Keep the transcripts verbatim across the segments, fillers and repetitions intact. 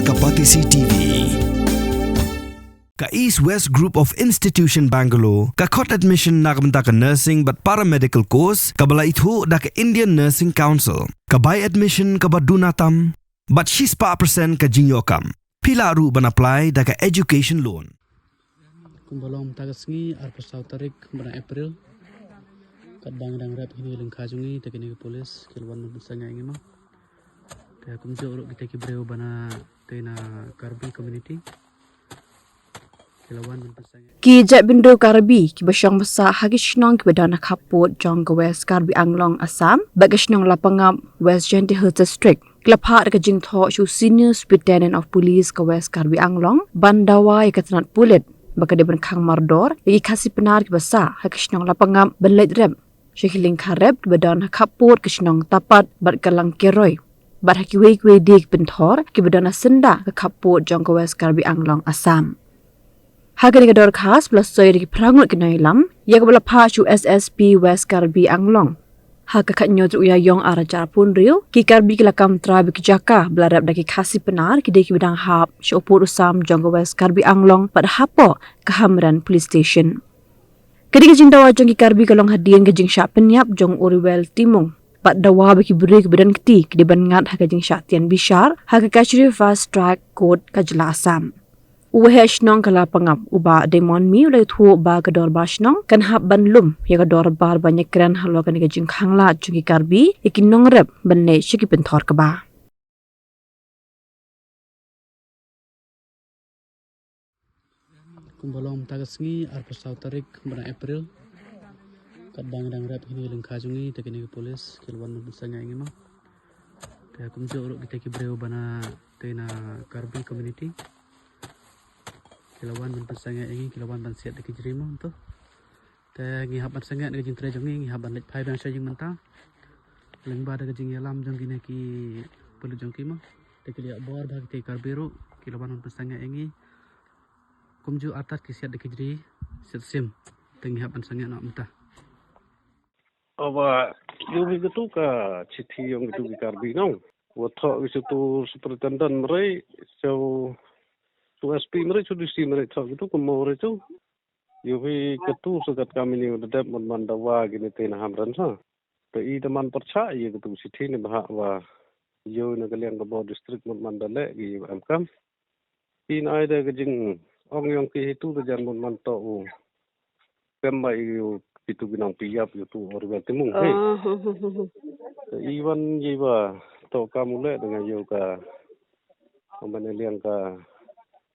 Ka Batesi T V. Ka East West Group of Institution Bangalore ka khot admission na ka bynta ka nursing bad paramedical course kaba la ithuh da ka Indian Nursing Council. Ka bai admission kaba duna tam bad shispah percent ka jingïoh kam. Phi lah ruh ban apply da ka education loan. Kumba long mynta ka sngi arphew saw tarik bnai April. Katba ngi dang rep hi na lyngkha jong ngi, te kine ki police ki la wan ban pynsangeh ïa ngi mo. Te kumjuh ruh kita ki briew ba na te na Karbi community ki la wan ban pynsangeh. Ki jaitbynriew Karbi kiba shong ba sah ha ki shnong kiba don ha khappud jong ka West Karbi Anglong, Assam, bad ka shnong Lapangap, West Jaintia Hills District, ki la phah da ka jingthoh sha u Senior Superintendent of Police ka West Karbi Anglong ban dawa ïa ka tnat pulit ba ka dei ban khang mardor ïa ki Khasi Pnar kiba sah ha ka shnong Lapangap ban leit rep sha ki lyngkha rep kiba don ha khappud ka shnong Tapat bad ka Langkeroi, bad ha kiwei kiwei de ki pynthor kiba don ha syndah ka khappud jong ka West Karbi Anglong, Assam. Ha kane ka dorkhas ba la soi da ki phra ngut ki nongïalam, ïa kaba la phah sha u S S P West Karbi Anglong, ha ka khathynñiew tarik u Ïaïong arhajar arphew hynriew, ki Karbi ki la kam trai ba ki jaka ba la rep da ki Khasi Pnar ki dei kiba dang hap sha u pud u sam jong ka West Karbi Anglong bad hapoh ka Hamren Police Station. Ka dei ka jingdawa jong ki Karbi ka long hadien ka jingshah pynïap jong u Riwel Timung bad dawa ba ki briew kiba don kti ki dei ban ngat ha ka jingshah tian bishar ha ka Kachari Fast Track Court ka jylla Assam. U waheh shnong ka Lapangap, u Bah Demon Mi, u la ïathuh ba ka dorbar shnong kan hap ban lum ïa ka dorbar ban ïakren halor kane ka jingkhang lad jong ki Karbi ïa ki nongrep ban leit sha ki pynthor kba. Kumba long mynta ka sngi arphew saw tarik bnai April. Katba ngi dang rep hi na lyngkha jong ngi, te kine ki police ki la wan ban pynsangeh ïa ngi mo. Te kumjuh ruh kita ki briew ba na te na Karbi community ki la wan ban pynsangeh ïa ngi, ki la wan ban siat da ki jri mo to. Te ngi hap ban sangeh na ka jingtrei jong ngi, ngi hap ban leit phai biang sha jingmynta. Lyngba da ka jingïalam jong kine ki pulit jong ki mo, te ki la ïa bor ba kita ki Karbi ruh ki la wan ban pynsangeh ïa ngi. Kumjuh artat ki siat da ki jri siat sim, te ngi hap ban sangeh na mynta. Aba ïohi katu ka chithi jong katu ki Karbi nong. Wa thoh ki satu superintendent mrei, so tu S P mrei, tu D C mrei thoh katu ka mo mrei tu. Ïohi katu sagat kamini wa da dep man man dawa kini te na Hamren sa. Te i da man pyrchah ïa katu chithi ni ba ha wa ïoh na ka liang ka bo district man man da leh ki em kam. Pynai da ka jingong ïong ki hitu da jan mut man to u. Pem ba i u kitu ki nong pïap ïa tu u Riwel Timung hi. Ah, hmm, hmm, hmm, hmm. Te i wan ïa ba to kam u leh da nga ïa ka. Amban liang ka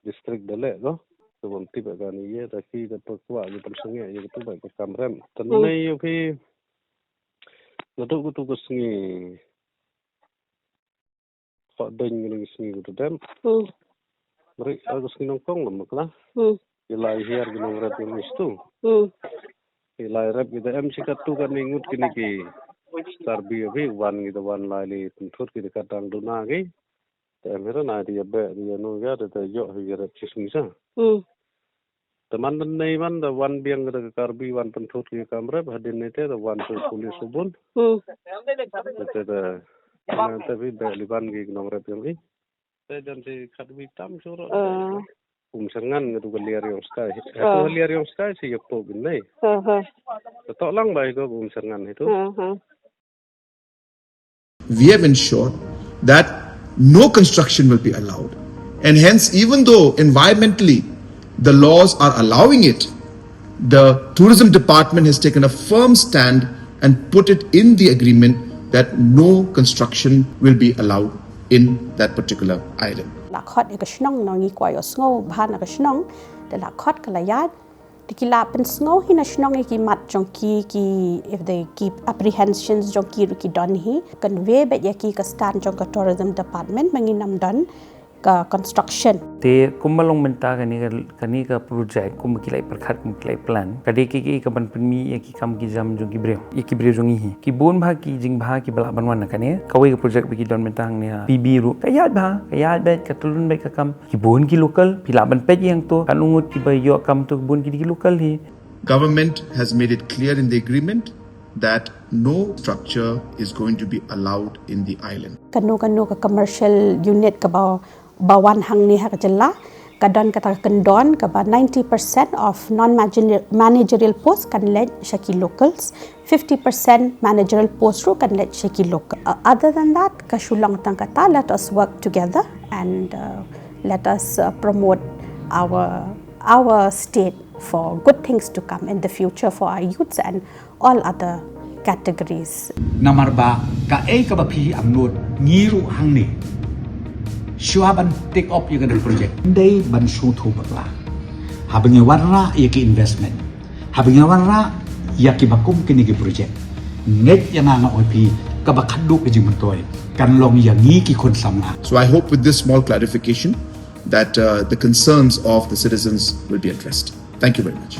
district da leh ko. Te bam tip ka ni ïa da ki da pyrkhat ïa pynsangeh ïa tu ba ka kam rem. Te hmm. Nei ïa phi. Naduh katu ka sngi. Pha deng ngi ngi sngi ku tu dem. Hmm. Mari, ah, ku sngi nongkong lam makla. Hmm. Ïa lai hiar ki nongrep ïa mistu. Hmm. Ïa lai rep ki da em shi katu kani ngut kini ki Karbi ïa phi wan ki da wan lai li pynthut ki da ka dang duna ki. Da em hiran ai di ïa beh di ïa no ïa da da ïoh hi ïa rep shi sngi sa. Hmm. Te man da nei man da wan biang da ka Karbi wan pynthut ki kam rep hadien ne te da wan tu pulis u bun. Hmm. Te te da man te bi be li ban ki nongrep yang i. Te jan si khat bi tam suro. Ah. Um serngan ngatu ka liar yang sky. Ah. Ngatu ka liar yang sky si yak po bin nei. Ah, ah. Te tok lang bai ko um serngan itu. Ah, ah. We have ensured that no construction will be allowed. And hence, even though environmentally the laws are allowing it, the tourism department has taken a firm stand and put it in the agreement that no construction will be allowed in that particular island. La khot ïa ka shnong nong i kwai o sngo bha na ka shnong, da la khot ka la ïaid, te ki la pynsngew hi na shnong ïa ki mat jong ki, ki, if they keep apprehensions jong ki ruh ki don hi. Kan wei bad ïa ki ka stand jong ka tourism department ma ngi nam don ka construction. Te kumba long mynta kane ka, kane ka project kumba ki la i pyrkhat kumba ki la i plan. Ka dei ki, ki ka ban pynmih ïa ki kam ki jam jong ki briew. Ïa ki briew jong i hi. Ki bun bha ki jingbha ki ba la ban wan na kane. Kawei ka project ba ki don mynta hangne ha P B ruh. Ka ïaid bha, ka ïaid bad ka tulun bad ka kam. Ki bun ki local, phi lah ban peit ïa to, kan u ngut kiba ïoh kam to ki bun ki dei ki local hi. Government has made it clear in the agreement that no structure is going to be allowed in the island. Kano kano ka commercial unit kaba ba wan hangne ha ka jylla, ka don kata ka kyndon kaba ninety percent of non-managerial post kan leit sha ki locals, fifty percent managerial post ruh kan leit sha ki local. Uh, other than that, ka shu long tang kata, let us work together and, uh, let us, uh, promote our, our state for good things to come in the future for our youths and all other categories. Namar ba kaei kaba phi angnud, ngi ruh hangne, shuwa ban take up ïa kane ka project, dei ban sngewthuh bakla. Haba ngi wanrah ïa ki investment, haba ngi wanrah ïa kiba kum kine ki project, ngeit ïa nga, nga ong ïa phi, kaba khadduh ka jingmyntoi kan long ïa ngi ki khun samla. So I hope with this small clarification that, uh, the concerns of the citizens will be addressed. Thank you very much.